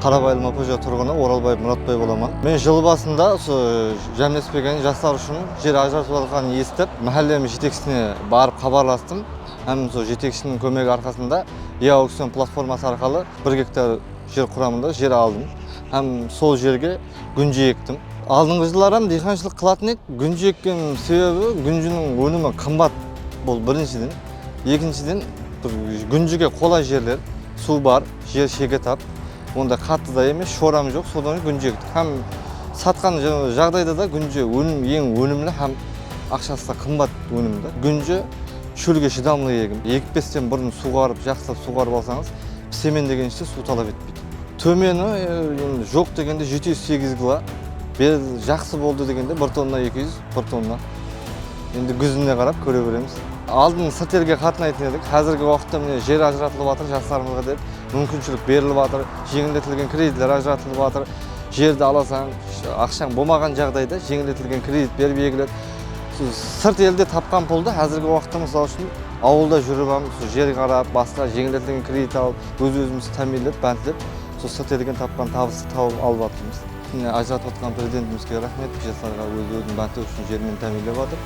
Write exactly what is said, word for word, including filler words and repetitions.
Qarabay Ilmapoja turǵını Oralbay Muratbay bolaman. Men jıl basında usı jámlespegen jaslar ushın jer ajıratıp atırǵanın esitip, máhállemiz jetekshisine barıp xabarlastım. Hám sol jetekshiniń kómegi arqasında e-aukcion platforması arqalı bir gektar jer quramında jer aldım. Hám sol jerge gúnje ektim. Aldınǵı jılları hám diyqanshılıq qılatın edik. Gúnje ekkenimiz sebebi gúnjeniń ónimi qımbat, bul birinshiden. Ekinshiden, bir gúnjege qolay jerler, suw bar, jer shege tap. Onda qattı da emes, shoram joq, sodan gúnje ektik. Hám satqan ja-, jaǵdayda da gúnje ónim eń ónimli hám aqshası da qımbat ónim da. Gúnje shólge shıdamlı egin. Egip besten burın suwǵarıp, jaqsılap suwǵarıp alsańız, pisemen degenshe suw talap etpeydi. Tómeni, e, endi joq degende jeti júz segiz kilo. Ber-, jaqsı boldı degende bir tonna, eki júz, bir tonna. Endi gúzine qarap kóre beremiz. Aldın sırt elge qatnaytın edik. Házirgi waqıtta mine jer ajıratılıp atır jaslarımızǵa dep, múmkinshilik berilip atır. Jeńilletilgen kreditler ajıratılıp atır. Jerdi alasań, aqshań bolmaǵan jaǵdayda jeńilletilgen kredit berip egiledi. Siz sırt elde tapqan puldı házirgi waqıtta, mısal ushın, awılda júrip ham, sol jer qarap, basqa jeńilletilgen kredit alıp, óz-ózimizdi támiyinlep, bántlep, sol sırt elden tapqan tabıstı tawıp alıp atırmız. Mine, ajıratıp atqan Prezidentimizge raxmet, jaslarǵa óz-ózin bántlew ushın jermen támiyinlep atır.